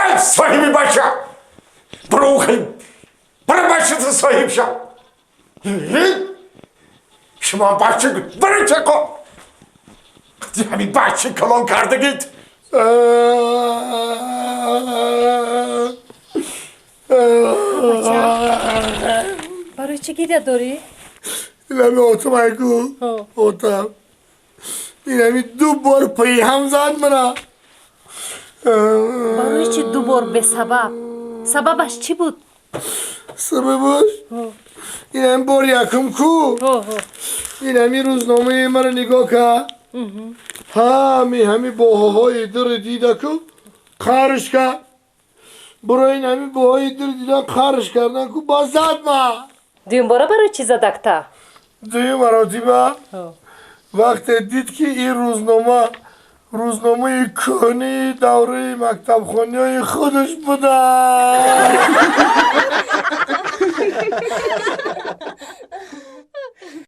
Эй, соҳиби бача, буро, баро, бачата соҳиб шав. Шумо бача баро, чако ҳамин бача калон кардагид. Барои чӣ гиря дорӣ? Инами отамайку, отам инами ду бор пайҳам зад мана. Барои чӣ ду бор бесабаб? Сабабаш чӣ буд? Сабабаш инами бори якум ку, инами рӯзномаи маро нигоҳ кард, ҳами ҳами боҳоҳои дири дида ку, қарш кард. Буро, ин ҳами боҳои дири дидан, қарш кардан ку, ба зад ма. Дуюмбора барои чӣ задакта? Дуюм маротиба вақте дид, ки ин рӯзнома рӯзномаи кӯҳнии давраи мактабхониҳои худаш буда.